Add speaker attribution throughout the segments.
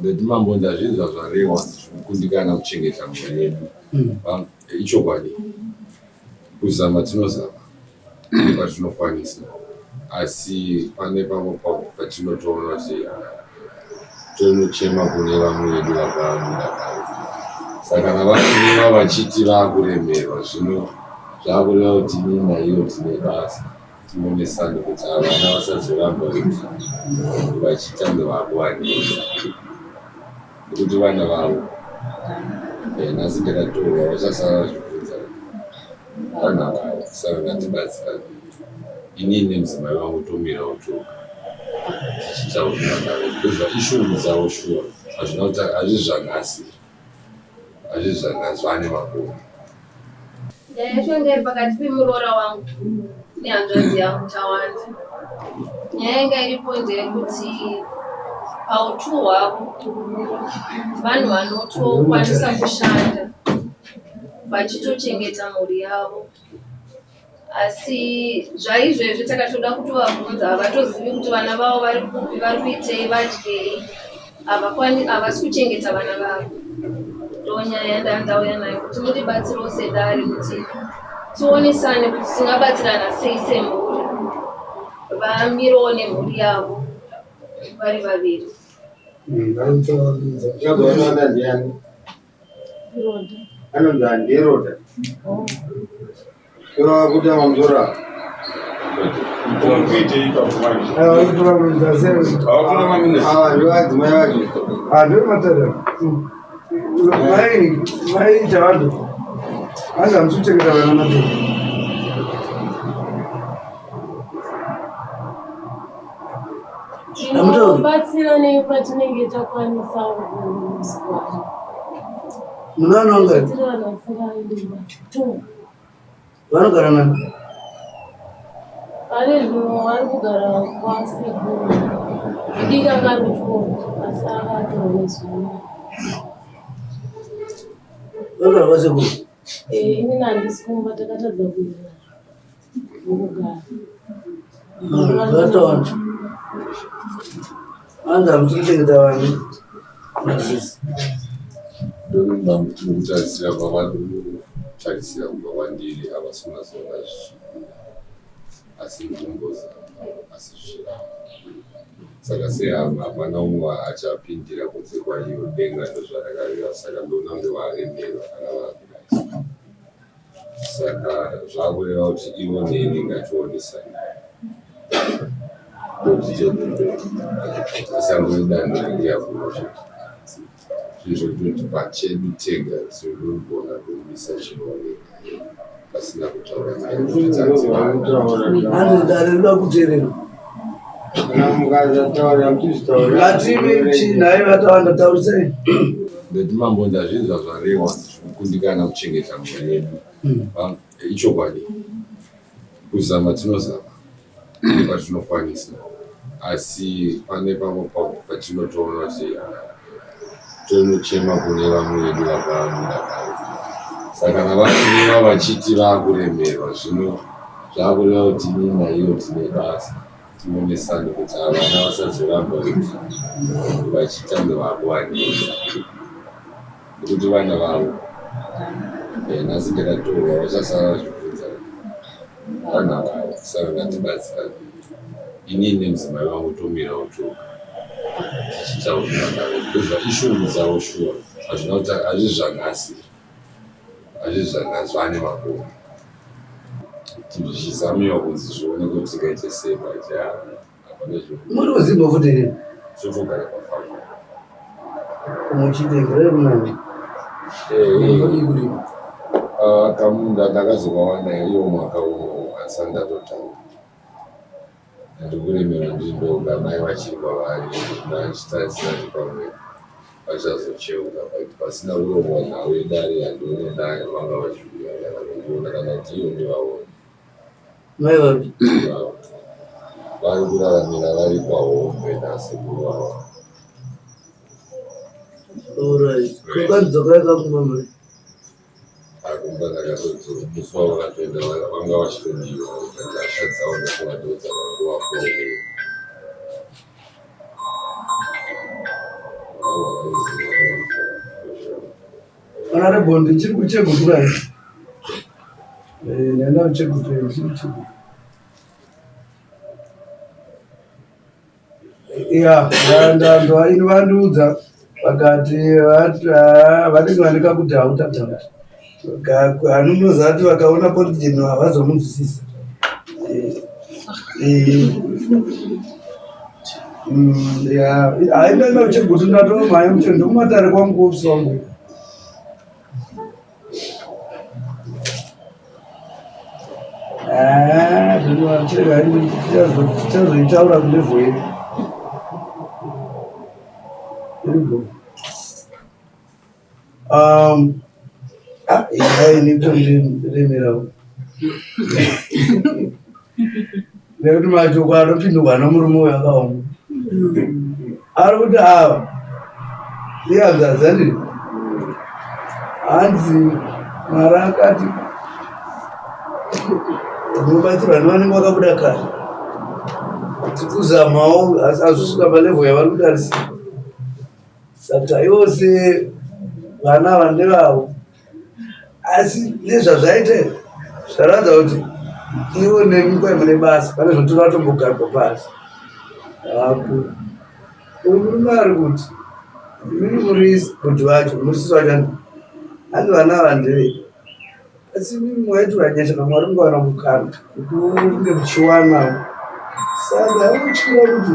Speaker 1: Ndati mambo ndazvinzwa zvarewa zvekukundikana kuchengeta mhuri yedu. Ichokwadi. Kuzama tinozama nepatinokwanisa asi pane pamwe patinotoona kuti tonochema kune vamwe vedu vakabuda kare. Saka kana vakureva vachiti vakuremerwa zvino zvakureva kuti ini naivo tine basa. Tionesane kuti vana vasazoramba kuti vachiita kunge vakuvanetsa nekuti vana vavo nhasi ndakatorwa vachasara vachibvunza vana vavo saka ngatibatsirane inini nemudzimai wangu tomirawo toga tichitaurira navo ndozva ishungu dzavo shuwa hazvina kuti hazvisi zvanhasi hazvisi zvanhasi zvane makore.
Speaker 2: Nyaya yacho yanga iri pakati pemuroora wangu nehanzvadzi yangu Tawanda. Nyaya yanga iripo ndeyekuti pautu hwavo vanhu vanotokwanisa kushanda vachitochengeta mhuri yavo. Asi zvaizvezvi takatoda kutovabvunza havatozivi kuti vana vavo vari kupi, vari kuitei, vadyei. Havakwani, havasi kuchengeta vana vavo. Ndonyaya yandanga ndauya nayo kuti mundibatsirewo sedare kuti tionesane kuti tingabatsirana sei semhuri. Vamirewo nemhuri yavo vari vaviri.
Speaker 3: Anonzi andiroda. Kureva kuti mamusoro apa. Ava ndovadzimai vacho.
Speaker 4: Mai Tawanda, hanzi hamusi kuchengeta vana madhoo.
Speaker 5: Tinobatsira nepatinenge takwanisa kuzikwana.
Speaker 4: Munana ungani?
Speaker 5: Tiri vanhu vasingaendi kubasa. Two.
Speaker 4: Vanogara nani?
Speaker 5: Pane zvino vari kugara kwasekuru. Mudiki anga ari kuchikoro asi akatorwa nezuva.
Speaker 4: Vanogara kwasekuru?
Speaker 5: Eh, inini handisi kumba takatadza kuenda.
Speaker 4: Zvatoona. Hanzi hamusi kuchengeta vana. Masisi.
Speaker 1: Ndokutarisira kwavari kutarisira kubva kwandiri havasi kunyatsoona zvichibuda asi ndinombozama asi zvichiramba. Saka sehama hapana umwe achapindira kunze kwaivo denga ndozvarakareva saka ndoona kunge varemerwa kana vakudaisa. Saka zvakureva kuti ivo neni ngationesane kuti tiende mberi tisangove danho rekuya kuno chete. Zvinhu zvekutoti pachedu tega tinogona kumisa chinooneka pasina kutaura naye kuti tadzivana.
Speaker 4: Hanzi dare rinoda kuteerera.
Speaker 3: Kana mukasataura muchizvitaura.
Speaker 4: Ngatimi chinhai vatawanda taurisai.
Speaker 1: Ndati mambo ndazvinzwa zvarewa zvekukundikana kuchengeta mhuri yedu. Ichokwadi. Kuzama tinozama nepatinokwanisa asi pane pamwe patinotoona kuti tonochema kune vamwe vedu vakabuda kare. Saka kana vakureva vachiti vakuremerwa zvino zvakureva kuti ini naivo tine basa. Tionesane kuti vana vasazoramba kuti vachiita kunge vakuvanetsa nekuti vana vavo nhasi ndakatorwa vachasara vachibvunza vana vavo saka ngatibatsirane inini nemudzimai wangu tomirawo toga tichitaurira navo ndozva ishungu dzavo shuwa hazvina kuti hazvisi zvanhasi hazvisi zvanhasi zvane makore zvichizamiwa kunzi zvioneke kuti tingaite sei but hapana
Speaker 4: Muri kuZimba futi here?
Speaker 1: Zvotogara pafamu.
Speaker 4: Muchite here kunani?
Speaker 1: Kamunda ndakazokawana iwo mwaka uno asi ndatotanga. Ndikuremerwa ndiri ndoga mai vachiri kwavari ndachitarisira kuti pamwe vachazocheuka but pasina kurongwa nhau yedare handione dai vanga vachiuya kana kundiona kana kuti ivo ndivaone.
Speaker 4: Mai vapi?
Speaker 1: Vari kuraramira vari kwahombe nasekuru vavo.
Speaker 4: Alright. Ko kanzi dzokai kakumba mai.
Speaker 1: Akumba ndakatodzoka musi wavakatoenda vanga vachitodiwa but hasha dzavo ndofunga ndodzakangova.
Speaker 4: Honorable, ndichiri kuchegutura eh, ndaenda kuchegutura ndichiri kuchegutura ya ini vandiudza vakati ah, vanenge vane kakudhauta dhauta anonoziva kuti vakaona politijeni havazomunzwisisa eh, eh. Haindaenda kuchegutu ndatomhanya muche ndokumatare kwangu kuofisi wangu. Ah, tichazoitaura kulevel yedu. Um, ah, ini tondiremerawo nekuti mashoko anopindurwa nomurume uyu akaoma. Ari kuti ava ihanzvadzi andii hanzi Mwari akati unobatsirwa nevanenge vakabuda kare tikuzamawo asi azvisvika palevel yavari kutarisira Saka ivo se vana ava ndevavo asi nezvazvaita zvaratidza kuti ivo nemi kwai mune basa pane zvotora tombogarwa pasi hapo uyu murume ari kuti imimi muri bhudhi vacho muri sisi vacho hanzi vana ava ndevei Asi imimi mwaitirwa nyasha naMwari mukawana mukana wekunge muchiwanawo. Saka unotyira kuti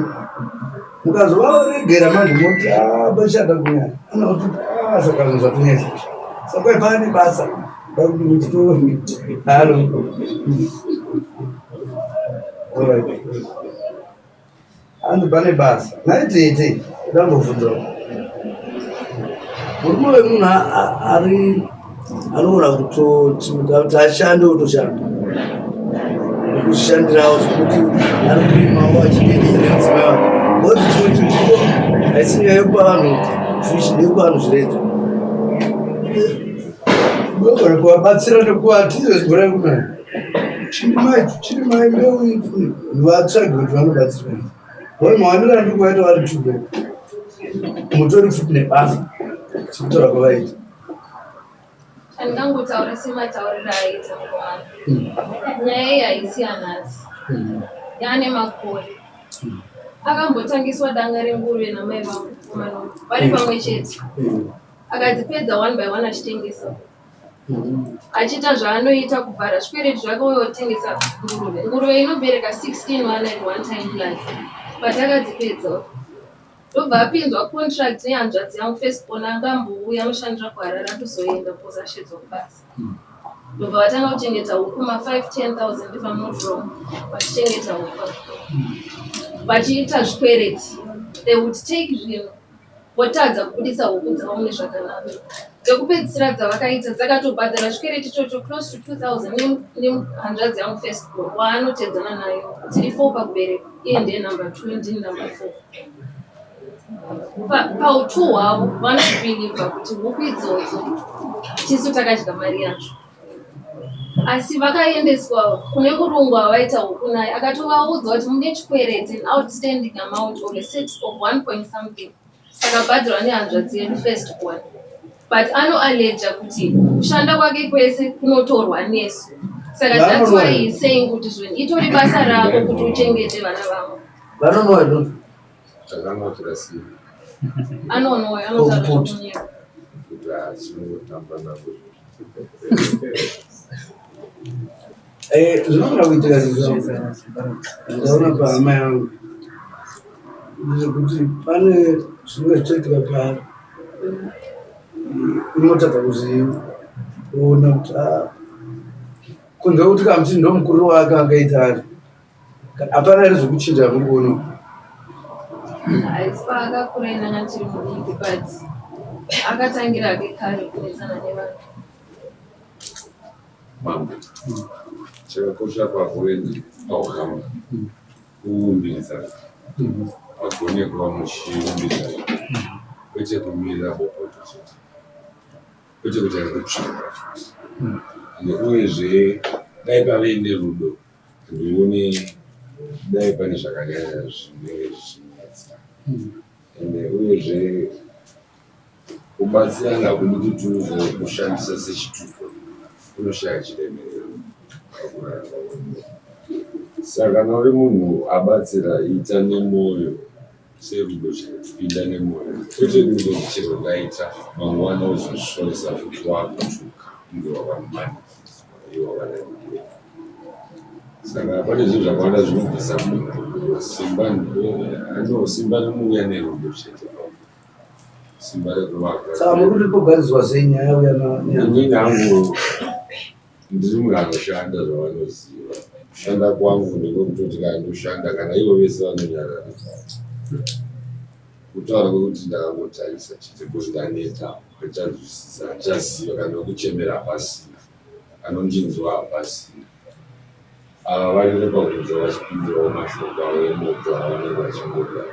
Speaker 4: mukazovaregera manje moti ah, pachada kunyanya anokuti ah, saka zvinhu zvatinetsa izvi. Saka kwai pane basa ndakuti muchitooni halo. Alright. Hanzi pane basa. Nhai tete, ndambobvunzawo. Murume wemunhu ari anogona kutoti kuti ashande otoshanda. Kuzvishandirawo zvekuti ari kurimawo achidini nemudzimai wake. Ngozi chimwe chinhu chiripo haisi nyaya yekupa vanhu fish ndeyekupa vanhu zviredzo. Unogona kuvabatsira nekuva tize mvura yekunaya. Chirimai, chirimai mbeu vatsvage kuti vanobatsirwa. Vone mawaniro andiri kuvaita vari two mutori futi nebasa sekutaura kwavaita.
Speaker 2: Chandingangotaura sematauriro aita mukomana. Nyaya iyi haisi yanhasi. Yaane makore. Akambotangiswa danga renguruve namai vangu mukomana uyu vari pamwe chete. Akadzipedza one by one achitengesa. Achiita zvaanoita kuvhara zvikwereti zvake uye otengesa nguruve. Nguruve inobereka 16 vana at one time plus but akadzipedza. Ndobva apinzwa contract nehanzvadzi yangu first born anga ambouya anoshandira kuHarare atozoenda because ashedzwa kubasa. Ndobva vatanga kuchengeta huku ma 5 10000 if I'm not wrong vachichengeta huku vachiita zvikwereti. They would take zvinhu votadza kubudisa huku dzavo mune zvakanaka. Dzekupedzisira dzavakaita dzakatobhadhara chikwereti ichocho close to 2000 nehanzvadzi yangu first born waanotedzana nayo. Tiri four pakubereka iye ndiye number two ndini number four. Pautu hwavo vanozvibhilivha kuti huku idzodzo tisu takadya mari yacho. Asi vakaendeswa kune murungu wavaita huku naye akatovaudza kuti mune chikwereti an outstanding amount of a set of one point something chakabhadharwa nehanzvadzi yedu first born but anoalleja kuti kushanda kwake kwese kunotorwa nesu saka that's why he is saying kuti zvoni itori basa rako kuti uchengete vana vako.
Speaker 4: Vanonwa here?
Speaker 1: Takanwa tikasiya.
Speaker 2: Anonwa anotaura zvekunyepa.
Speaker 1: Kuti achinotamba nako.
Speaker 4: Eh, zvinogona kuitika zizvo ndaona pahama yangu ndezvekuti pane zvinenge zvichoitika paari unotadza kuzviona kuti ah, kunze kwekuti kamuti ndomukuru wake angaita ari Hapana here zvekuchinja muri kuona?
Speaker 2: Haisi paakakura ini anga achiri mudiki but akatangira hake kare kunetsana nevanhu.
Speaker 1: Mambo, chakakosha pakuve paukama kuumbidzana, pagone kuva muchiumbidzana kwete kumirira bopoto chete. Kwete kuti ari kutsvaka futi. Ende uyezve dai pave nerudo Handioni dai pane zvakanyanya zvinenge zvichinetsa ende uyezve Kubatsirana hakudi kuti uzokushandisa sechituko, unoshaya chiremerero pakurarama kwemunhu. Saka kana uri munhu abatsira, ita nemoyo serudo chaiwo, pinda nemoyo kwete kungoti chero ndaita mangwana wozozvishoresa futi wakutuka kunge wakamanikidzwa iwe wakananikiwa. Saka pane zvinhu zvakawanda zvinobvisa munhu simba, ano simba rinouya nerudo chete. Simba rekuvaka.
Speaker 4: Saka muri kuti pogadziriswa sei nyaya yauya na
Speaker 1: Inini hangu ndiri munhu anoshanda zvavanoziva. Kushanda kwangu ndekwekutoti kana ndoshanda kana ivo vese vanonyarara. Kutaura kwekuti ndakangotarisa chete because ndaneta, handichanzwisisa, handichaziva kana wekuchemera hapasina, anondinzwa hapasina. Ava vari pakunzwa vachipindurawo mashoko avo emoto avanenge vachingoda.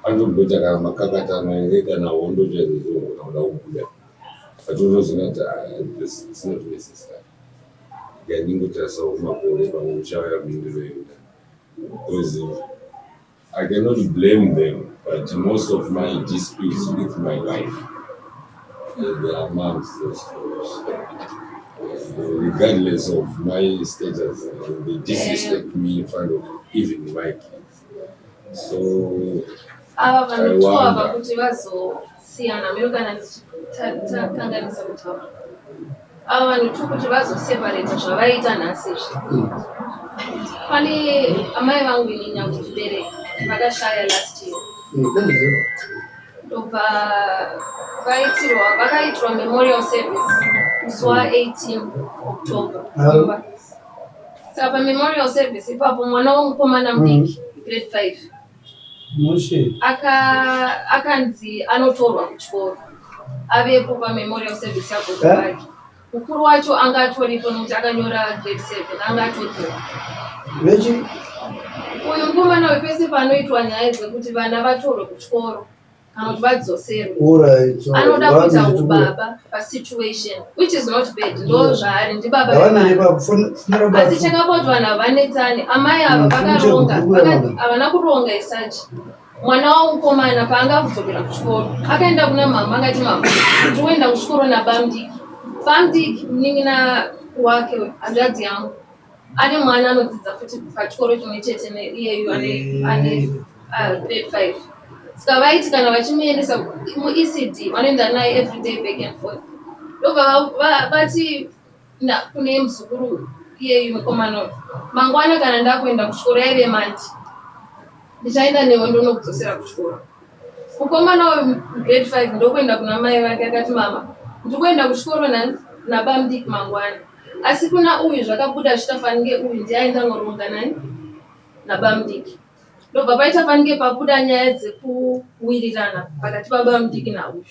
Speaker 1: Anotomboita kana makakatano here kana hondo chaidzo dzinogona kuda kubuda. But unozoona kuti ah, it's not necessary. Ndingontarisawo kumakore pamwe kuchauya mhinduro inoda. Because I cannot blame them, but most of my disputes with my wife, they are amongst those stories. Regardless of my status, they disrespect me in front of even my kids. So
Speaker 2: Ava vanhu two ava
Speaker 1: I wonder.
Speaker 2: kuti vazosiyana mero kana ndichitakanganisa kutaura. Ava vanhu two kuti vazoseparata zvavaita nhasi izvi. Pane amai vangu inini angondibereka vakashaya last year. Ndobva vaitirwa vakaitirwa memorial service musi wa18 October.
Speaker 4: Hello.
Speaker 2: Saka pamemorial service ipapo mwana womukomana mudiki grade 5
Speaker 4: Mushe.
Speaker 2: Akanzi anotorwa kuchikoro avepo pamemorial service yagogo
Speaker 4: Eh?
Speaker 2: vake. Mukuru wacho anga atoripo nokuti akanyora grade 7 anga atotorwa.
Speaker 4: Vechi
Speaker 2: Uyu mukomana uyu pese panoitwa nyaya dzekuti vana vatorwe kuchikoro kana kuti vadzoserwe,
Speaker 4: alright.
Speaker 2: anoda kuita ubaba pasituation, which is not bad, ndo zvaari, ndibaba
Speaker 4: Ndavana
Speaker 2: vevana.
Speaker 4: nepa fonera.
Speaker 2: Asi chakapa kuti vanhu havanetsane, amai ava vakaronga, havana kuronga isachi. Mwana wamukomana paanga kudzokera kuchikoro akaenda kuna mama akati, "Mama, ndikuenda kuchikoro nabamdiki." Bamdiki munin'ina wake, hanzvadzi yangu, ane mwana anodzidza futi pachikoro chimwe chete neiyeyu ane grade 5. Saka vaiti kana vachimuendesa muECD vanoenda naye everyday back and forth. Ndobva vati kune muzukuru iyeyu mukomana uyu, "Mangwana kana ndakuenda kuchikoro," yaive Monday, "ndichaenda newe ndonokudzosera kuchikoro." Mukomana uyu grade 5 ndokuenda kuna mai vake akati, "Mama, ndikuenda kuchikoro nabamdiki mangwana." Asi kuna uyu zvakabuda zvichitafanike uyu ndiaenda noronga nani nabamdiki. Ndobva paita fanike pabuda nyaya dzekuwirirana pakati pabamdiki nauyu.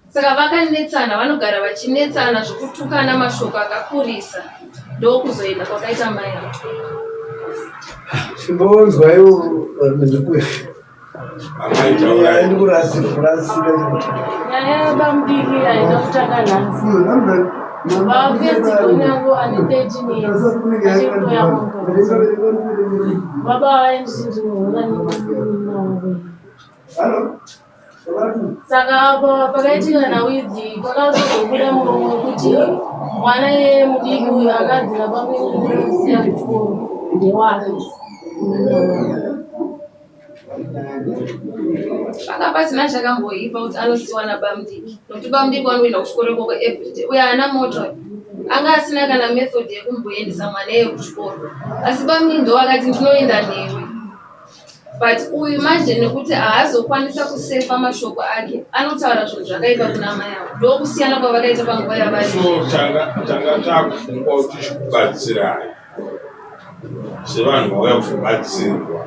Speaker 2: Saka vakanetsana, vanogara vachinetsana zvokutukana mashoko akakurisa, ndokuzoenda kwakaita mai avo.
Speaker 4: Chimbonzwa iwo varume ndikuya.
Speaker 6: Amai, taurai.
Speaker 4: Ndikurasika kurasika.
Speaker 5: Nyaya yabamudiki haina kutanga nhasi. Vafirst yangu ane 13 years achiri kutoyamuka. Baba vaenditi ndinohura nemunin'ina wangu. Saka apa pakaitika nhau idzi, pakazozobuda muromo wekuti mwana iyeye mudiki uyu akanzi nabamudiki kuchikoro ndewake, munin'ina wangu.
Speaker 2: Paka pasina chakamboipa kuti anosiwa nabamudiki, nokuti bamudiki vanoenda kuchikoro ikoko everyday. Uyo haana moto, anga asina kana method yekumboendesa mwana iye kuchikoro, asi bamudiki ndo akati, "Ndinoenda newe." But uyu manje nekuti haazokwanisa kusefa mashoko ake, anotaura zvinhu zvakaipa kuna mai avo. Ndokusiyana kwavakaita panguva yavari.
Speaker 6: So tanga takufunga kuti tichikubatsirai sevanhu vauya kuzobatsirwa.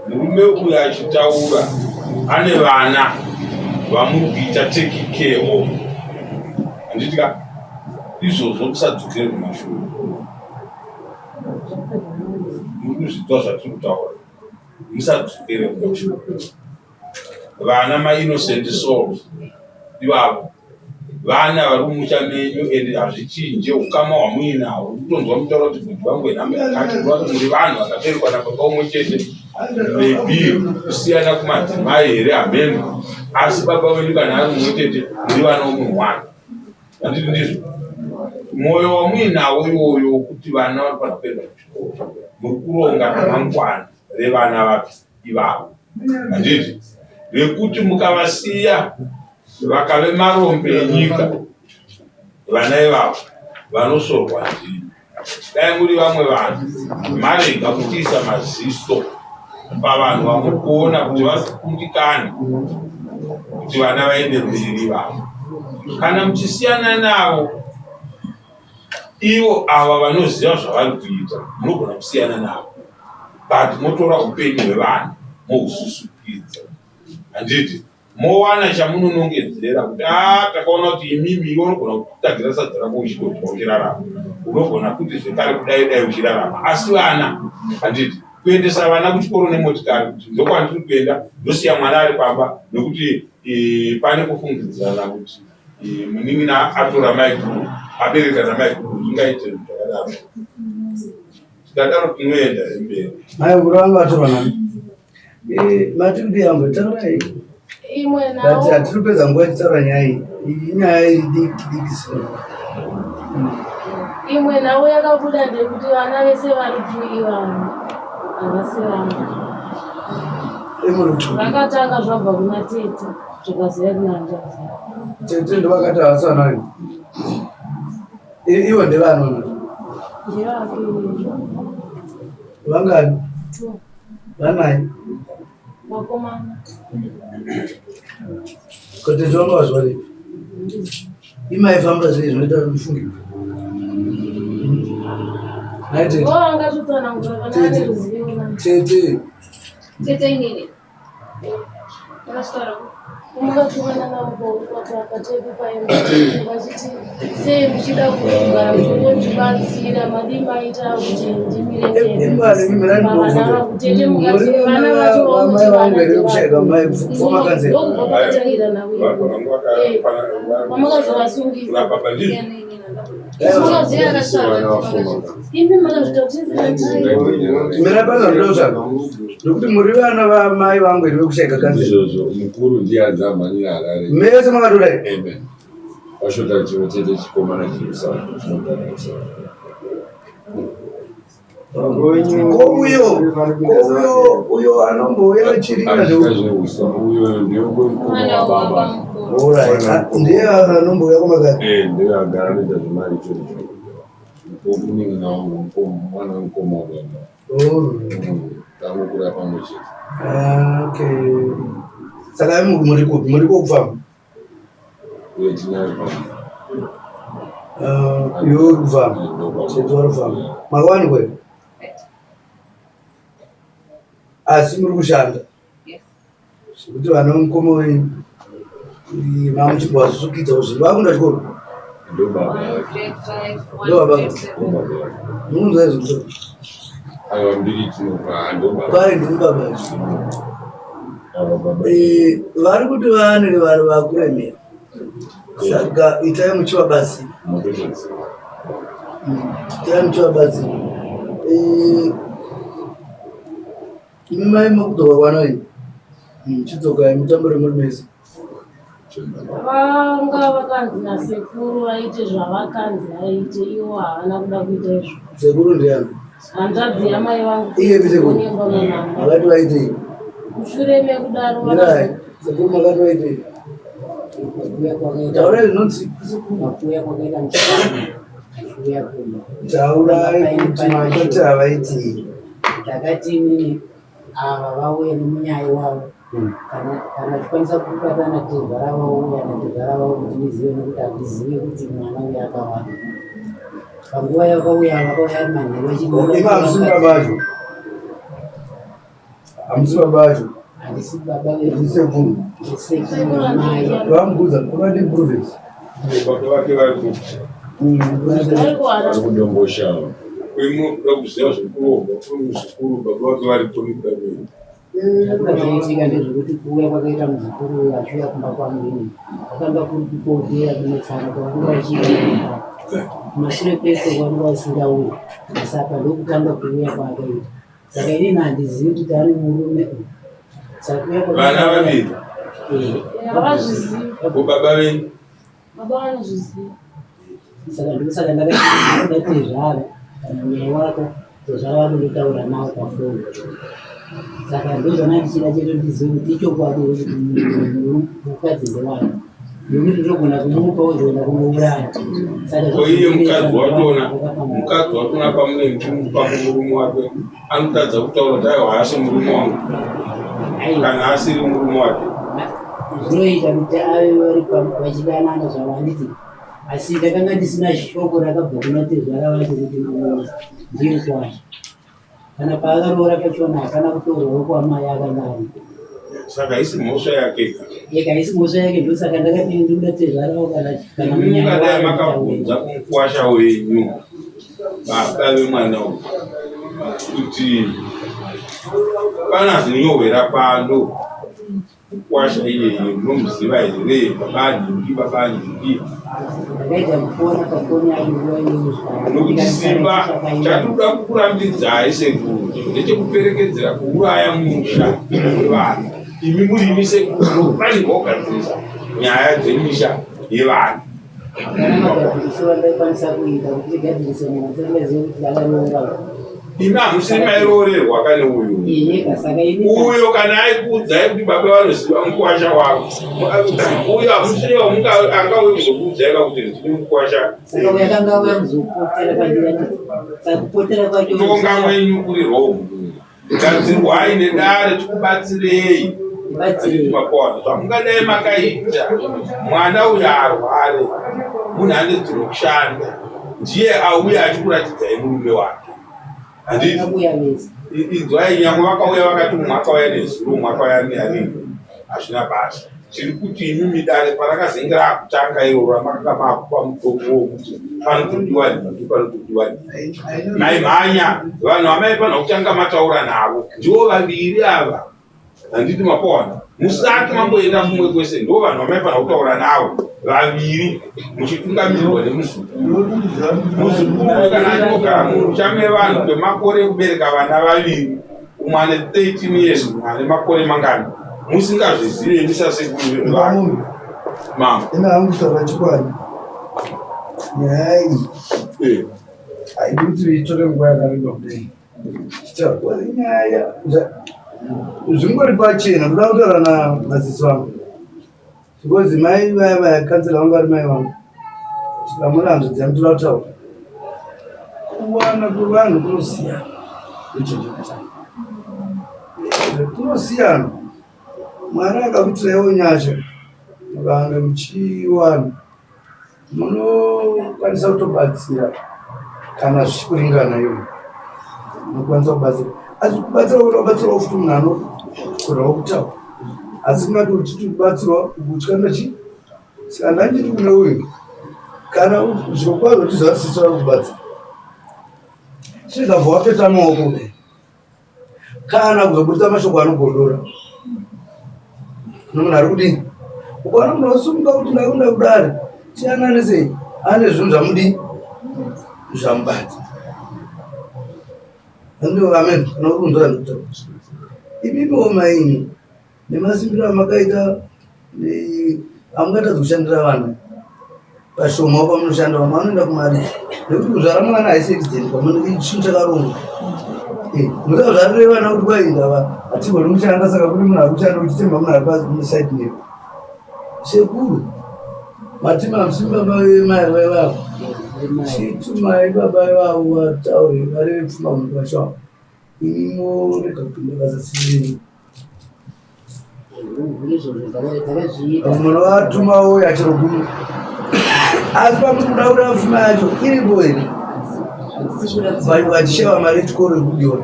Speaker 6: Murume uyu achitaura ane vana vamuri kuita take care of, handiti ka? Izvozvo musadzokere kumashure. Muri kuzvinzwa zvatiri kutaura? Musadzokere kumashure. Vana mainnocent souls ivavo, vana vari mumusha menyu, ende hazvichinje ukama hwamuinahwo. Kutonzwa mutaura kuti bhudhi vangu wenhamba yakati, kureva kuti muri vanhu vakaberekwa nababa umwe chete, maybe kusiyana kumadzimai here, hameno. Asi baba venyu kana ari mumwe chete, muri vana vomunhu one. Handiti ndizvo? Mwoyo wamuinawo iwoyo wokuti vana vanofanira kuenda kuchikoro, muri kuronga ramangwana revana vapi ivavo. Handiti? Rekuti mukavasiya vakave marombe enyika, vana ivavo vanosorwa ndimi. Dai muri vamwe vanhu marega kutiisa maziso pavanhu vamuri kuona kuti vakundikana kuti vana vaende mberi vavo. Kana muchisiyana navo ivo ava vanoziva zvavari kuita, munogona kusiyana navo but motora upenyu hwevana mohususukidza, handiti? Mowana chamunonongedzera kuti a takaona kuti imimi iwe unogona kutagira sadza rako uchidodya uchirarama, unogona kuti zvekare kudai dai uchirarama, asi vana handiti kuendesa vana kuchikoro nemotikari kuti ndokwandiri kuenda ndosiya mwana ari pamba nekuti e, pane kufungidzirana kuti e, munin'ina atora maiguru abereka namaiguru zvingaite zvakadaro tikadaro tinoenda mberi.
Speaker 4: Maiguru vanga vatorwa nani? Eh, mati kuti yambo taurai.
Speaker 5: Imwe nawo.
Speaker 4: But hatiri kupedza nguva tichitaura nyaya iyi. Iyi inyaya iri diki diki so.
Speaker 5: Imwe nhau yakabuda ndekuti vana vese vari two ivavo havasi vangu. Vakatanga zvabva kuna tete zvikazouya kuna hanzvadzi.
Speaker 4: Tete ndovakati havasi vana venyu. Ivo ndevanoona.
Speaker 5: Ndevake.
Speaker 4: Vangani?
Speaker 5: Two.
Speaker 4: Vanai?
Speaker 5: Vakomana.
Speaker 4: Kuti zvanga wazwa ripi? Imaifamba sei zvinoita kuti mufunge? Nhai tete.
Speaker 5: Vo vangatotsanangura kana vane ruzivo.
Speaker 4: Tete.
Speaker 2: Tete inini. Vakasvitaura
Speaker 5: Mukatumana navo patepi paye vachiti sei muchida kugara muchingondibatsira madii maita kuti ndimire ndega tete mukati vana vacho vakuti vana ndokubva kwakatangira nhau pamakazovasungisa imi
Speaker 4: Mira pano ndinotsvaga nokuti muri vana vamai vangu here vekushaika kanzi
Speaker 1: Izvozvo mukuru ndiye anzi amhanyira Harare.
Speaker 4: mese makatodai
Speaker 1: Amen. Vashota chimwe chete chikomana chiri kuSouth chinogara kuSouth.
Speaker 4: Ko uyo ko uyo uyo anombouya achirima
Speaker 1: Achita zveusa uyo ndiye mukoma wababa.
Speaker 4: Alright, ah, ndiye anombouya kumakati
Speaker 1: Eh, ndiye agara anoita zvemari ichocho. Munin'ina wangu mukoma mwana wemukoma wababa.
Speaker 4: Oh.
Speaker 1: Tangokura pamwe chete.
Speaker 4: Ah, okay. Saka imi muri kupi? Muri kokufamba?
Speaker 1: Uye tinayo pamwe.
Speaker 4: Ah, iwe uri kufamba. Tete vari kufamba. Makawanikwa here? Asi muri kushanda? Zvekuti vana vemukoma wenyu mamuchimbovasukidza kuzvinhu vakunda chikoro.
Speaker 1: Ndobaba vake.
Speaker 4: Ndobaba vake.
Speaker 1: Ndobaba vake.
Speaker 4: Munonzwa izvo?
Speaker 1: Aiwa mbiri tinopa ndobaba.
Speaker 4: Kwai ndibaba.
Speaker 1: Ava baba.
Speaker 4: Eh, vari kuti vane vari vakuremera. Saka itai muchivabatsira.
Speaker 1: Matotoziva.
Speaker 4: Itai muchivabatsira. Eh, Imi mai makudzoka kwana iyi hmm, chidzokai mutambure muri mese.
Speaker 5: Vanga vakanzi nasekuru vaite zvavakanzi vaite ivo havana kuda kuita izvo.
Speaker 4: Sekuru ndiani?
Speaker 5: Hanzvadzi yamai vangu.
Speaker 4: Iye sekuru. Vakati vaitei?
Speaker 5: Mushure mekudaro.
Speaker 4: Mirai, sekuru makati vaitei? Taurai zvinonzi
Speaker 7: makuya kwakaita musikana achiuya kumba.
Speaker 4: Taurai kuti makati havaitei.
Speaker 7: Ndakati inini ava vauye nemunyai wavo kana kana vachikwanisa kubatana tezvara vauya natezvara vavo kuti ndizive nekuti handizive kuti mwana uyu akawana panguva yakauya vakauya ari manheru
Speaker 4: Imi hamusi baba vacho. Hamusi baba vacho.
Speaker 7: handisi baba
Speaker 4: Ndisekuru.
Speaker 7: vesekuru mai
Speaker 4: Vamubvunza vakati province.
Speaker 6: Baba vake vari kupi?
Speaker 5: Vari kuhara.
Speaker 1: Vari kudomboshava.
Speaker 6: Kuda kuziva zvekurohwa kwemuzukuru baba vake varipo nekuda kwei?
Speaker 7: Zvakanga zvaitika ndezvekuti kuuya kwakaita muzukuru uyu achiuya kumba kwangu ini kwakanga kuri kupotera kunetsana kwavanga vachiita kumashure kwese kwavanga vasingauyi asi apa ndokutanga kuuya kwaakaita saka inini handizivi kuti ane murume uyu saka kuuya
Speaker 6: Vana vaviri.
Speaker 5: Havazvizivi.
Speaker 6: Ko baba venyu?
Speaker 5: Baba vanozviziva.
Speaker 7: Saka ndosaka ndakati tezvara kana mweya wako tezvara vako ndotaura nawo pafoni. Saka ndozvana ndichida chete ndizive kuti ichokwadi here kuti mukadzi ndewake. Nekuti ndogona kumupa ozoenda kunouraya. Saka
Speaker 6: Ko iye mukadzi watona, mukadzi watona pamunenge muchimupa kumurume wake anotadza kutaura kuti aiwa haasi murume wangu kana asiri murume wake.
Speaker 7: Zvinoita kuti ave vari vachidanana zvavo handiti asi ndakanga ndisina shoko rakabva kuna tezvara vacho kuti ndiye mukwasha. Kana paakaroora pachona hapana kutorwawo kwamai akanga aripo.
Speaker 6: Saka haisi mhosva yake.
Speaker 7: Yeka haisi mhosva yake ndosaka ndakati ndinoda tezvara vavo kana kana
Speaker 6: Imi
Speaker 7: munyaya
Speaker 6: mungadai
Speaker 7: wavo
Speaker 6: makabvunza kumukwasha wenyu baba vemwana uyu kuti pana zinyohwera pano Mukwasha iyeye munomuziva here baba nhingi baba nhingi?
Speaker 7: Ndakaita kufona pafoni yake nguva iyoyo
Speaker 6: Nokuti simba chatinoda kukurambidzai sekuru ndechekuperekedzera kuuraya musha wevana. Imi muri imi sekuru munofanirwa kugadzirisa nyaya dzemisha yevana.
Speaker 7: Hapana magadzirisiro andaikwanisa kuita kuti ndigadzirise munhu ndisingazivi kuti ndakaroora.
Speaker 6: Imi hamusiri mairoorerwa kane uyu.
Speaker 7: Ehe, saka ini
Speaker 6: Uyo kana aikuudzai kuti baba vanoziva mukwasha wavo. Uyo hamusiri angauye kuzokuudzai ka kuti ndine mukwasha.
Speaker 7: Saka uyo akanga auya kuzopotera kwandiri saka kupotera kwacho
Speaker 6: Kutonga mwenyu kuri wrong. Gadzirwai nedare tikubatsirei. Makona zvamungadai makaita mwana uyo arware munhu ane dziro kushanda ndiye auya achikuratidzai murume wake handiti inzwai nyangwe vakauya vakati umwe akauya nezuro umwe akauya nearini hazvina basa Tiri kuti imimi dare parakazenge rakutanga iroro ramakanga makupa mutongo wokuti panotodiwa nhingi panotodiwa nhingi maimhanya vanhu vamaifanira kutanga mataura navo ndivo vaviri ava handiti mapawana musati mamboenda kumwe kwese ndivo vanhu vamaifanira kutaura navo vaviri muchitungamirirwa nemuzukuru muzukuru kana achinogara mumusha mevanhu kwemakore ekubereka vana vaviri umwe ane 13 years umwe ane makore mangani musingazvizive imi sasekuru
Speaker 4: Vamunhu
Speaker 6: mama
Speaker 4: ina hangu kutaura chokwadi nyaya iyi
Speaker 6: eh.
Speaker 4: haidi kuti itore nguva yakareba kudai Chitaura nyaya zvingori pachena kuda kutaura namasisi vangu Because mai vaya vaya kansela vangu vari mai vangu. Vamuna hanzvadzi yangu toda kutaura. Kuwana kwevanhu kunosiyana. Kunosiyana. Mwari akakuitiraiwo nyasha mukange muchiwana Munokwanisa kutobatsira kana zvichikuringana iwe unokwanisa kubatsira asi kubatsira kuda kubatsirawo futi munhu anokonawo kutaura asi kungati uchiti kubatsirwa kutya chi saka ndanditi kune uyu kana zvirokwazvo uchiziva kuti sisi vari kubatsira chigabva wapeta maoko kudai kana kuzobudisa mashoko anogondora kune munhu ari kudini ukaona munhu osumuka kuti ndakunda kudare siyana nesei ane zvinhu zvamudii zvamubata ando amen kana uri kunzwa ndikutaura imimiwo maini Nemasimbiro amakaita hamungatadzi kushandira vana pashoma pamunoshanda vamwe vanoenda kumari nekuti kuzvara mwana haisi accident pamwe chinhu chakarongwa eh, musazvarire vana kuti kwai ndava hatigoni kushanda saka kune munhu ari kushanda uchitemba munhu ari pasaidi newe sekuru matima hamusi baba vemai vavo chitumai baba vavo vataure vareve pfuma mukwasha wavo imi morega kupinda basa sirei Munovatuma uya chero gumi asi pamuri kuda kuda pfuma yacho iripo here vachishewa mari yechikoro yekudiwa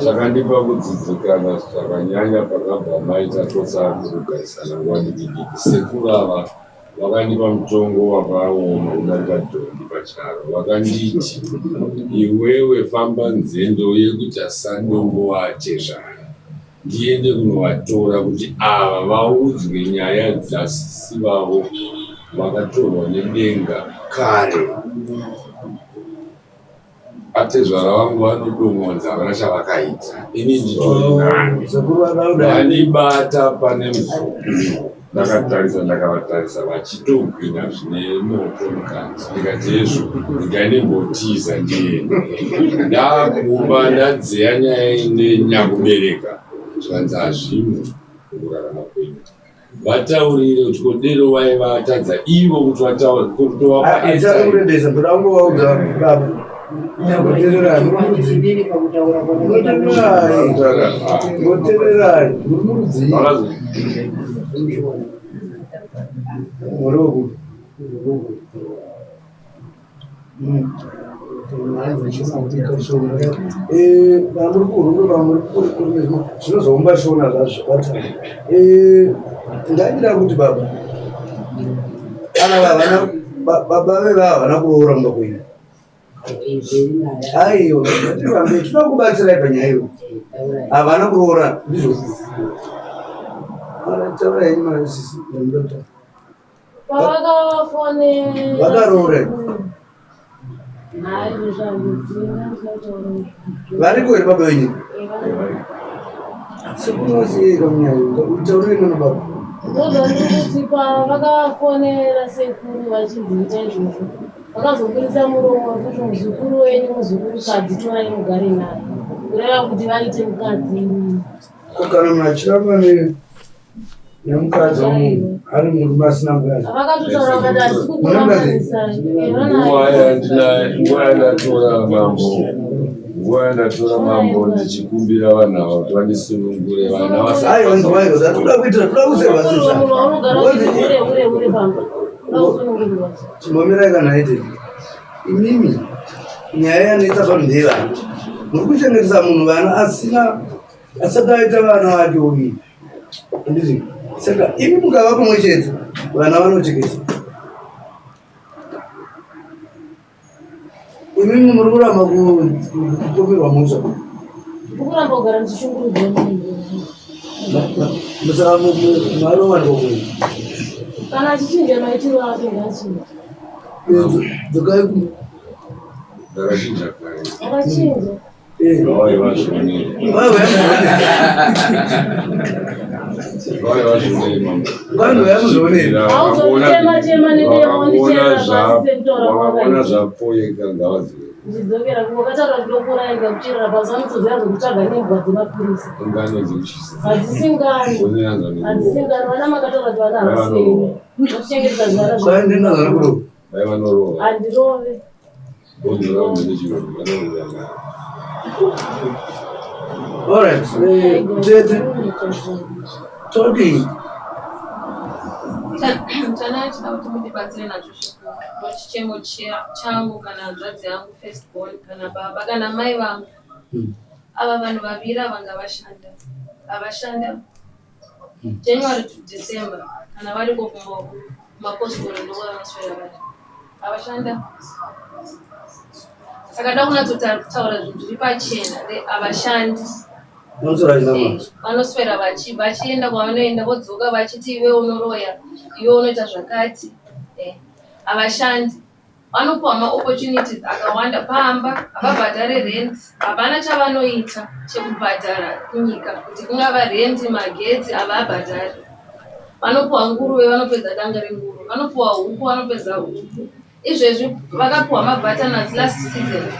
Speaker 1: chakandipa kudzidzikana zvakanyanya pakabva maita totsa kugarisana nguva diki diki sekuru ava Vakandipa mutongo wakaoma kudarika dhongi pacharo. Vakanditi, Iwewe famba nzendo yekuChasadongo waatezvara ndiende kunovatora kuti ava vaudzwe nyaya dzasisi vavo vakatorwa nedenga kare. Atezvara vangu vanodomonza havana chavakaita. Ini nditori
Speaker 4: Oh,
Speaker 1: nani.
Speaker 4: Sekuru vadauda.
Speaker 1: Vandibata pane muzukuru. Ndakatarisa ndakavatarisa vachitogwina zvine moto mukati. Ndikati hezvo ndingai ndimbotiza ndiende. Ndakumba ndadzeya nyaya ine nyakubereka. Zvikanzi hazvimo mukurarama kwenyu. Vataurire kuti kodero vaivatadza ivo kuti vataure kutovapa
Speaker 4: Achada
Speaker 1: airtime.
Speaker 4: kurebesa ndoda kungovaudza baba. Nyakutererai muri murudzii.
Speaker 7: Inini pakutaura kwandakaita
Speaker 4: Ngotererai. Ngotererai muri murudzii.
Speaker 1: Vakazo-
Speaker 7: nemushona
Speaker 4: Muri wekupi? Eh, pamuri kuhurukwe pamuri kuri kuri nezvimwe zvinozoumba shona zvazvo zvakatanga. Eh, ndaida kuti baba kana vavana baba veva havana kuroora mumba kwenyu. Aiwa, ngatirambe tinoda kubatsirai panyaya iyo. Havana kuroora ndizvo. Taurai henyu masisi ndamuda kutaura.
Speaker 5: Pavakavafonera
Speaker 4: Vakaroora here?
Speaker 5: Hayi zvandizinga ndinotaura.
Speaker 4: Variko here baba venyu? Sekuru vasiyei munyaya iyo. Taurai mwana baba.
Speaker 5: Ndozvandiri kuti pavakavafonera sekuru vachinzi ita izvozvo vakazoburitsa muromo wekuti muzukuru wenyu muzukurukadzi torai mugare naye kureva kuti vaite mukadzi
Speaker 4: Ko kana munhu achiramba nemukadzi wemunhu ari murume asina mukadzi.
Speaker 5: Vakatotaura vakati hatisi kukurambanisai.
Speaker 1: Nguva nguva yandatora mambo, nguva yandatora mambo ndichikumbira vanhu ava kuti vandisunungure vana
Speaker 4: Aiwa nzwaiwa zvatoda kuitira toda kuserwa sisa.
Speaker 5: Munhu waunogara uchiti hure hure hure pamba uda kusunungurwa.
Speaker 4: Chimbomirai kana aite. Imimi nyaya yanetsa pano ndeyevana. Muri kuchengetesa munhu vana asina asati aita vana vake uyu. Handiti? Saka imi mukava pamwe chete vana vanochengeta. Imimi muri kuramba kupomerwa mhosva.
Speaker 5: Ukuramba kugara ndichishungurudzwa munhu.
Speaker 4: Saka marowanikwa kuyi.
Speaker 5: Kana achichinja maitiro ake ngaachinje.
Speaker 4: Dzokai kumba.
Speaker 1: Ndakachinja kare.
Speaker 5: Akachinja.
Speaker 1: Vauye vazvionere. Vauye vazvionere mambo.
Speaker 4: Vanhu vayamuzvionere.
Speaker 5: Hauzonditema tema nedemo wandicherera pasi sekutaura
Speaker 1: Vakaona
Speaker 5: kwawakaita.
Speaker 1: zvapoyeka ngavazive.
Speaker 5: Ndichidzokera kuko vakataura kuti ndokuuraya ndikakucherera pasi vanotoziva zvekutsvaga nembwa dzemapurisa.
Speaker 1: Ungano dzekuchisa.
Speaker 5: Hadzisingani. Hadzisingani. Vana makataura kuti vana havasi venyu. Vakuchengetedza zvivana
Speaker 4: Kwai ndina vari kurova.
Speaker 1: Vai vanorova.
Speaker 5: Handirove.
Speaker 1: Bonzora mune chirungu vanorova.
Speaker 4: Alright, tete todii?
Speaker 2: Chana chida kuti mundibatsire nacho zvikuru ndochichemo changu kana hanzvadzi yangu first born kana baba kana mai vangu. Ava vanhu vaviri ava ngavashanda havashanda January to December kana variko kumba uko kumapositori ndokwavanoswera vari havashanda. Saka da kunyatsotaura zvinhu zviri pachena havashandi.
Speaker 4: Vanoswera vachinamata.
Speaker 2: Vanoswera vachienda kwavanoenda vodzoka vachiti iwe unoroya iwe unoita zvakati. Havashandi. Vanopiwa maopportunities akawanda pamba havabhadhare rent havana chavanoita chekubhadhara kunyika kuti kungava rent magetsi havabhadhari. Vanopiwa nguruve vanopedza danga renguruve vanopiwa huku vanopedza huku. Izvezvi vakapiwa mabutternuts last season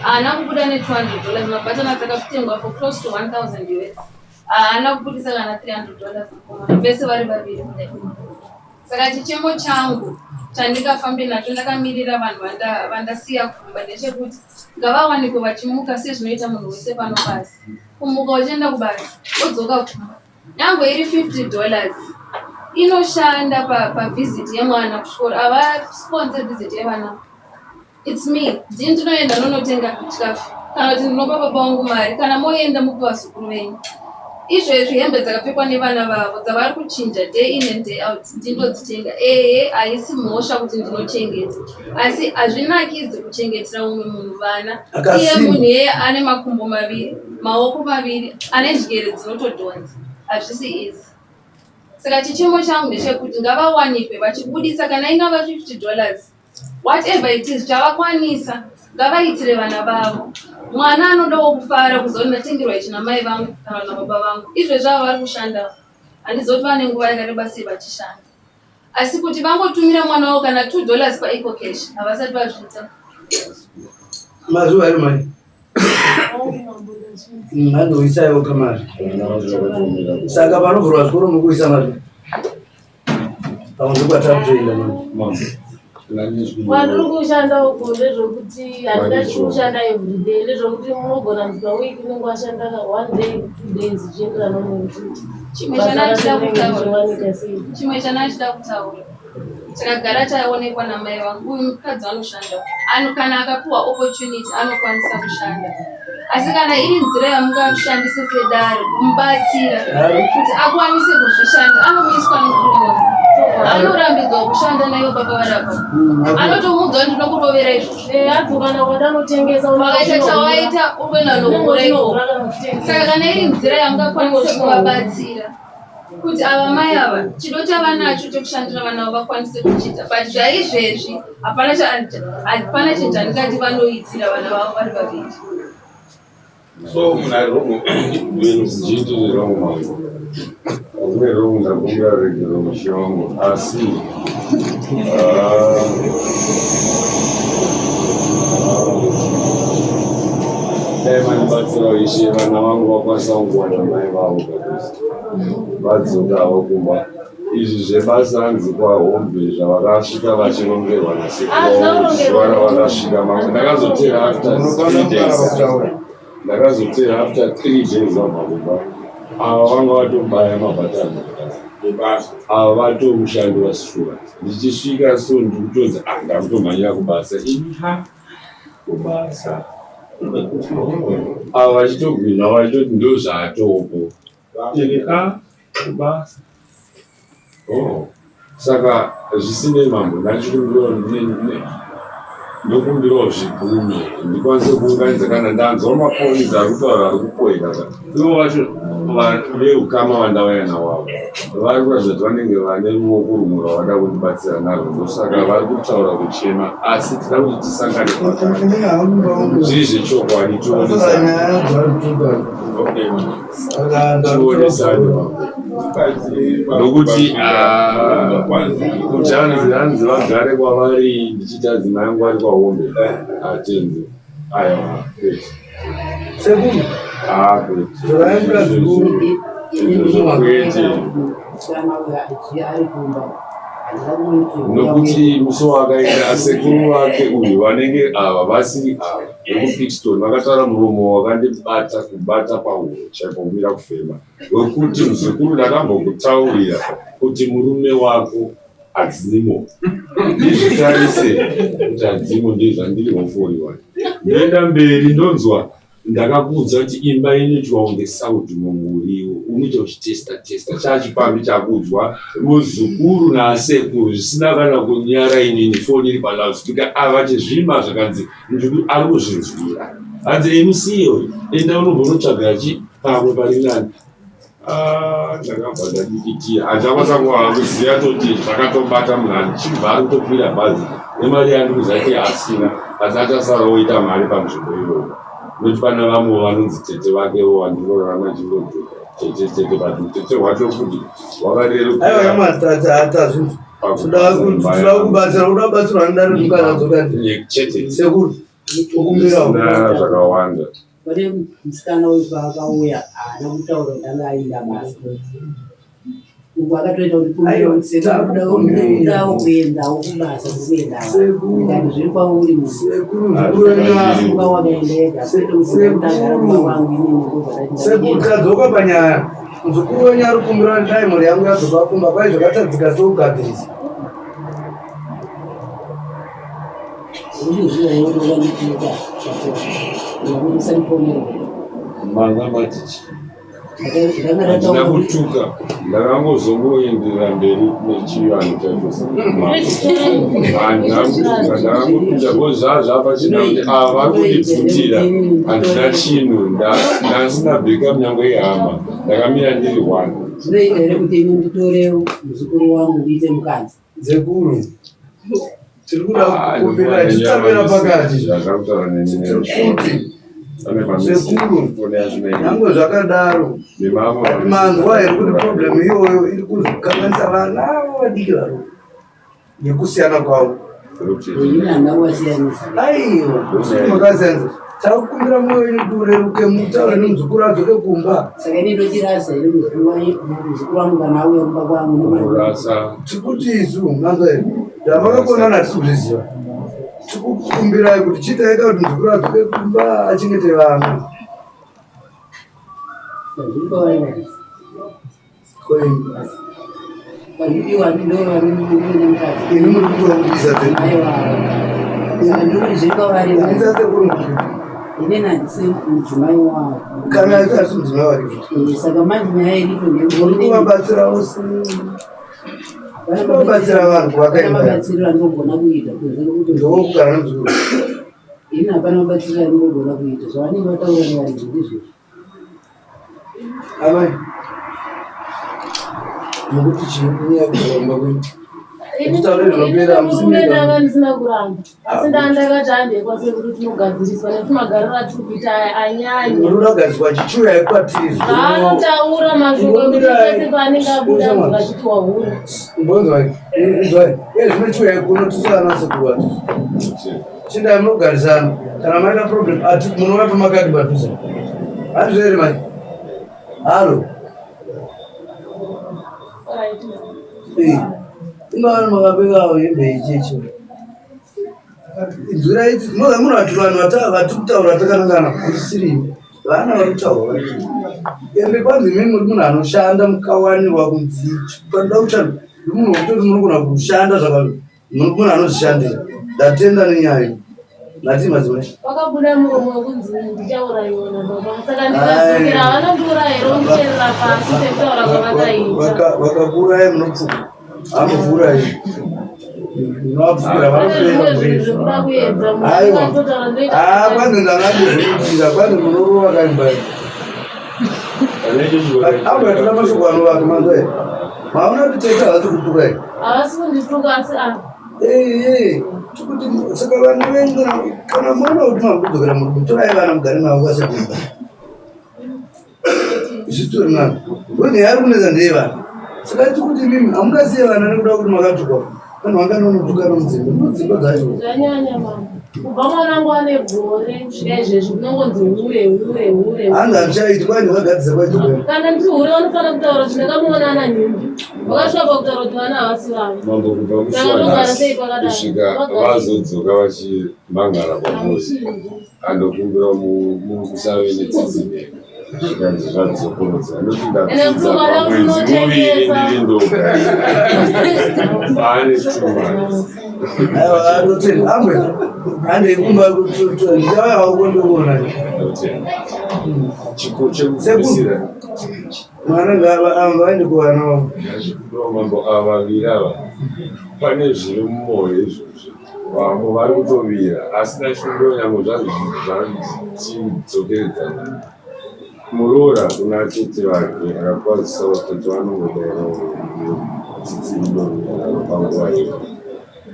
Speaker 2: haana kubuda ne$200 mabutternuts akatengwa for close to 1000 US haana kubudisa kana $300 mukomana vese vari vaviri kudai. Saka chichemo changu chandingafambe nacho ndakamirira vanhu vandasiya kumba ndechekuti ngavawanikwe vachimuka sezvinoita munhu wese pano pasi. Kumuka uchienda kubasa wodzoka kumba nyangwe iri $50 inoshanda pavisit yemwana kuchikoro havasponsor visit yevana. It's me ndini ndinoenda nonotenga chikafu kana kuti ndinopa baba vangu mari kana moenda mupe vazukuru venyu. Izvezvi hembe dzakapfekwa nevana vavo dzavari kuchinja day in and day out ndindodzitenga. Ehe haisi mhosva kuti ndinochengeta asi hazvinakidzi kuchengetera umwe munhu vana. Iye
Speaker 4: Akasimba.
Speaker 2: munhu iyeye ane makumbo maviri maoko maviri ane njere dzinotodhonza hazvisi easy. Saka chichemo changu ndechekuti ngavawanikwe vachibudisa kana ingava $50 whatever it is chavakwanisa Ngavaitire vana vavo. Mwana anodawo kufara kuziva kuti ndatengerwa ichi namai vangu kana nababa vangu. Izvezvi ava vari kushanda, handizivi kuti vane nguva yakareba sei vachishanda. Asi kuti vangotumira mwana wavo kana $2 paEcoCash havasati vazviita.
Speaker 4: Mazuva ari mai. Andoisaiwo kamari. Saka panovhurwa zvikoro mukuisa mari. Pamwe ndokwatakutoenda manje.
Speaker 5: Kwandiri kushanda uko ndezvekuti handingati kushanda everyday, ndezvekuti munogona kuti pawiki unenge washanda one day, 2 days, zvichienderana nekuti
Speaker 2: Chimwe
Speaker 5: basa
Speaker 2: chana
Speaker 5: racho
Speaker 2: achida
Speaker 5: rinenge
Speaker 2: kutaura.
Speaker 5: richiwanika sei.
Speaker 2: Chimwe chana achida kutaura chakagara chaonekwa namai vangu, uyu mukadzi anoshanda ano, kana akapiwa opportunity anokwanisa kushanda, asi kana iri nzira yamungashandise sedare kumubatsira kuti akwanise kuzvishanda, anomiswa nemurume, anorambidzwa kushanda naivo baba varapa, anotomuudza kuti ndinokurovera izvozvo.
Speaker 5: Adzoka nakwada anotengesa.
Speaker 2: Wakaita chawaita, uri kuenda nohura ikoko. Saka kana iri nzira yamungakwanise kuvabatsira kuti ava mai ava chido chavanacho chekushandira vana vavo vakwanise kuchiita, but zvaizvezvi hapana hapana chinhu chandingati vanoitira vana vavo vari vaviri.
Speaker 6: So munhu ari wrong?
Speaker 1: Ndichiti wrong mangu, akune wrong, ndakumbira regero mushe wangu, asi ah, dai mandibatsirawo ishe, vana vangu vakwanisa kungowana mai vavo padhuze, vadzokawo kumba. Izvi zvebasa hanzi kwahombe zvavakasvika vachirongerwa nasekuru ravakasvika mamwe, ndakazotera after 3 days, ndakazotera after 3 days vabva kumba. Ava vanga vatobaya mabhatani.
Speaker 6: Ebasa.
Speaker 1: Ava vatomushandi washuwa. Ndichisvika so ndikutonzi, ah, ndakutomhanyira kubasa ini, ha, kubasa. Ava vachitogwina, vachitoti ndo zvaatopo ini, a kubasa. Oh, saka zvisinei mambo, ndachikumbirawo, ndokumbirawo zvigume ndikwanise kuunganidza kana ndanzwa mapoints ari kutaura ari kupoeka. Ka ivo vacho veukama vandauya navo vari kuratidza kuti vanenge vane ruoko rumwe rwavada kundibatsira narwo, ndosaka vari kutaura kuchema, asi tida kuti tisangane pakati zviri zvechokwadi, tionesane.
Speaker 6: Okay.
Speaker 1: Tionesane nokuti ah, kuti hanzi hanzi vagare kwavari, ndichiti adzimai angu ari kwahombe, atenzi, aiwa, kwete.
Speaker 4: Sekuru.
Speaker 1: Ah, kwete.
Speaker 4: Zorai mukadzi.
Speaker 1: Kwete.
Speaker 7: Musikana uyu ari kumba handina kumuti.
Speaker 1: Nokuti musi wakaenda asekuru vake uyu, vanenge ava vasiri ava vekuPickstone, vakataura muromo wakandibata kubata pahuro chaipo, kumira kufema, wekuti muzukuru, ndakambokutaurira kuti murume wako hadzimo, ndizvitarise kuti hadzimo, ndizvandiri hoforiwa. Ndoenda mberi, ndonzwa ndakakuudza kuti imba inoitwa kunge sauti mumuriwo, unoita uchitesta testa chachipambi chakudzwa muzukuru naasekuru zvisina kana kunyara. Inini foni iri paloudspeaker, ava chizvima zvakanzi ari kuzvinzwira, hanzi MC uyu, enda unombonotsvaga chi pamwe pari nani. Ah, ndakabva ndadikitia, handichakwanisa kuziva toti zvakatobata munhu achibva ari kutokwira bhazi nemari yandikuziva kuti asina, asi achasara oita mari panzvimbo iyoyo, nokuti pana vamwe vanonzi tete vakewo vandinorarama chingoti tete tete, but tete hwacho futi
Speaker 4: Aiwa,
Speaker 1: hwakarerukira.
Speaker 4: Tinoda kubatsira, uda kubatsirwa nedare mukadzoka.
Speaker 1: Chete.
Speaker 4: Sekuru, tokumbirawo.
Speaker 1: Zvisina zvakawanda.
Speaker 7: Pane musikana uyu paakauya haana kutaura kuti anga aenda basa uku, akatoita kuti
Speaker 4: Aiwa,
Speaker 7: kudawo kuendawo kubasa, kukuendawo ndikati zviri kwauri.
Speaker 4: Sekuru, zvikuru.
Speaker 7: Wakaenda ega kwete kuti ndagara kumba kwangu inini, ndobva
Speaker 4: Sekuru, tadzoka panyaya. Muzukuru wenyu ari kukumbira kuti dai mhuri yangu yadzoka kumba, kwai zvakatadzika togadzirisa.
Speaker 7: Urikuziva kuti wakandituka usandifonera.
Speaker 1: Manga matichi handina kutuka, ndakangozongoenderera mberi nechivanhu chacho. Handina kutuka, ndakangopinda kozvazvapa china kuti ava vari kundibvutira, handina chinhu, ndasina backup nyange yehama, ndakamira ndiri one.
Speaker 7: Zvinoita here kuti ini nditore muzukuru wangu ndiite mukadzi?
Speaker 4: Sekuru. Tiri kuda kukumbira titsamira pakati. Tiri kuti sekuru, nyangwe zvakadaro, manzwa here kuti problem iyoyo iri kuzokanganisa vana avo vadiki vari nekusiyana kwavo? Aiwa, makasiyanisa. Takukumbira mwoyo wenyu kuti ureruke, mutaure nemuzukuru adzoke kumba.
Speaker 7: Saka ini ndochirasa here muzukuru wangu kana auya kumba kwangu?
Speaker 4: Tikuti isu manzwa here zvamakakonana hatisi kuzviziva. Tikukumbirai kuti chiitai ka kuti muzukuru adzoke kumba achengete vana. Ini muri kutoburitsa
Speaker 7: Inini handisi mudzimai wavo.
Speaker 4: Kana asi mudzimai wake.
Speaker 7: Saka manje nyaya iripo
Speaker 4: ndeyekuti muri kuvabatsirawo kuvabatsira vanhu kuvaka imba.
Speaker 7: Mabatsiriro andinogona kuita kunze kwekuti
Speaker 4: ndokugara nemuzukuru.
Speaker 7: Ini hapana mabatsiriro andinogona kuita zvavanenge vataura nevaridzi ndizvozvo.
Speaker 4: Amai, nokuti chii kunyaya kudzoka kumba kwenyu? Kutaura zvinopera hamusi
Speaker 5: Murume
Speaker 4: mega.
Speaker 5: ndanga ndisina kuramba asi ndaa ndakati handei kwasekuru tinogadziriswa nekuti magariro atiri kuita aya anyanya.
Speaker 4: Muri kuda kugadziriswa chichiuyai kwatiri zvino.
Speaker 5: Zvaanotaura mashoko ekuti pese paanenge abuda mvura achiti wahura.
Speaker 4: Mbonzwai, inzwai. Iye zvino chiuyai kuno tisu ana sekuru ati. Chindai munogarisana. Kana maita problem ati munouya pamakati padhuze. Handizvo here mai? Halo. Eh. Inga vanhu makapfeka hembe yechechi. Inzwira idzi munoziva munhu ati vanhu vatiri kutaura takanangana kusiri vana vari kutaura vari. Ende kwanzi imi muri munhu anoshanda mukawanirwa kunzi panoda kushanda ndi munhu wekutoti munogona kushanda zvaka munhu anozvishandira. Ndatenda nenyaya iyi. Ndati madzimai.
Speaker 5: Wakabuda muromo wekunzi ndichaurayiwa nababa saka ndikadzokera havanondiuraya here vondicherera pasi sekutaura kwavakaita.
Speaker 4: Vakakuuraya munopfuka. Hamukuurayi. Munovapfukira
Speaker 5: Pane
Speaker 4: vanopera
Speaker 5: zvimwe zvinhu
Speaker 4: mhuri.
Speaker 5: zvekuda kuedza munhu
Speaker 4: Aiwa.
Speaker 5: akatotaura ndoita
Speaker 4: Ah, kwanzi ndangandozvikuitira kwanzi munorova kaimba. Apo yatira mashoko anovaka manzwa here? Maona kuti tete havasi kutuka here?
Speaker 5: Havasi kundituka asi ah
Speaker 4: Ee, tikuti saka vana venyu kana maona kuti makudzokera murudo torai vana mugare navo kwasekuru. Zvitori nani. Wenyaya yari kunetsa ndeyevana. Saka tikuti imimi hamungasiye vana nekuda kuti makatukwa. Vanhu vanganonotuka nomudzimba. Ndodzimba dzacho.
Speaker 5: Zvanyanya mama. Kubva mwana wangu ane gore kusvika izvezvi kunongonzi hure hure hure.
Speaker 4: Hanzi handichaiti kwai ndakagadzisa kwaidzokera.
Speaker 5: Kana ndiri hure vanofanira kutaura kuti ndakamuona ana nhimbi. Vakasvika pakutaura kuti vana havasi vavo.
Speaker 1: Mambo kubva musi
Speaker 5: Saka ndogara
Speaker 1: wanhasi
Speaker 5: sei pakadaro?
Speaker 1: kusvika vazodzoka vachimangara kwamuri andokumbira musave netsitsi neni zvikanzi zvadzokorodza ndoti
Speaker 5: Ende
Speaker 1: ndapfidza
Speaker 5: mukuru
Speaker 1: pamwedzi muviri
Speaker 5: unotengesa.
Speaker 1: ndiri ndoga pane 2 months.
Speaker 4: Aiwa anotenda. Ambwe. Handei kumba ndichauya wako ndokuona.
Speaker 1: Ndotenda. Chiko chekugumisira
Speaker 4: Mwana ngava ava vaende kuvana vavo.
Speaker 1: Ndachikumbira mambo ava vaviri ava pane zviri mumwoyo izvozvi vamwe vari kutovira asi ndachikumbira nyangwe zvazvichidzokeredzana muroora kuna tete vake akakwazisa vatete vanongodaira tsitsi rudo runyararo panguva iyo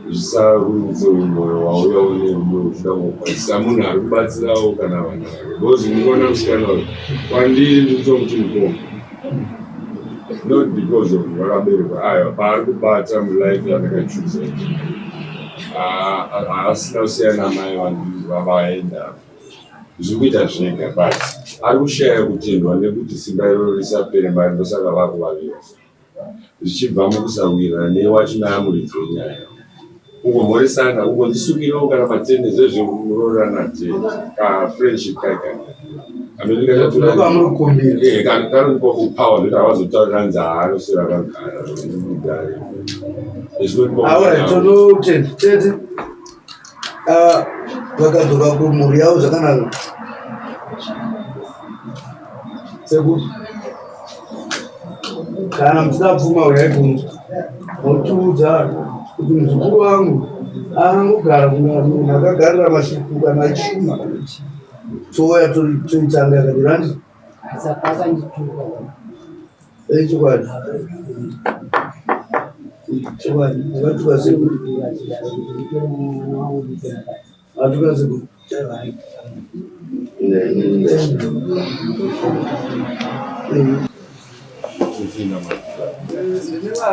Speaker 1: zvisarudze uyu mwoyo wauya une rudo uchida kukwazisa munhu ari kubatsirawo kana vana vake because ndikuona musikana uyu kwandiri ndikutomuti mukoma not because of vakaberekwa aiwa paari kubata mulife yandakachuza haasina kusiyana mai vavaenda zviri kuita zvega but ari kushaya kutendwa nekuti simba iroro risapere mari ndosaka vakuvavira zvichibva mukusawirirana newachinaye muridzi wenyaya kungomhoresana ungondisukirawo kana matende zvezvemuroorana tete kafriendship kaikana
Speaker 4: Ndokwamuri kukumbira.
Speaker 1: kanonipa kupower nekuti havazotaurira nzaa anoswera akagara mudare.
Speaker 4: Alright, tonotenda tete. Ah, vakadzoka kumhuri yavo zvakanaka. Sekuru. Kana musina pfuma uyai kuno. Motiudza kuti muzukuru wangu angogara kunga munhu akagarira mashuku kana achishuma kana chii. Touya toitanga yakadero handiti?
Speaker 7: Akandituka.
Speaker 4: Echokwadi. Chokwadi, wakatuka sekuru.
Speaker 7: Vachidaro kuti nditore mwana wangu ndiite mukadzi.
Speaker 4: Watuka sekuru.
Speaker 1: Kutina madzibaba.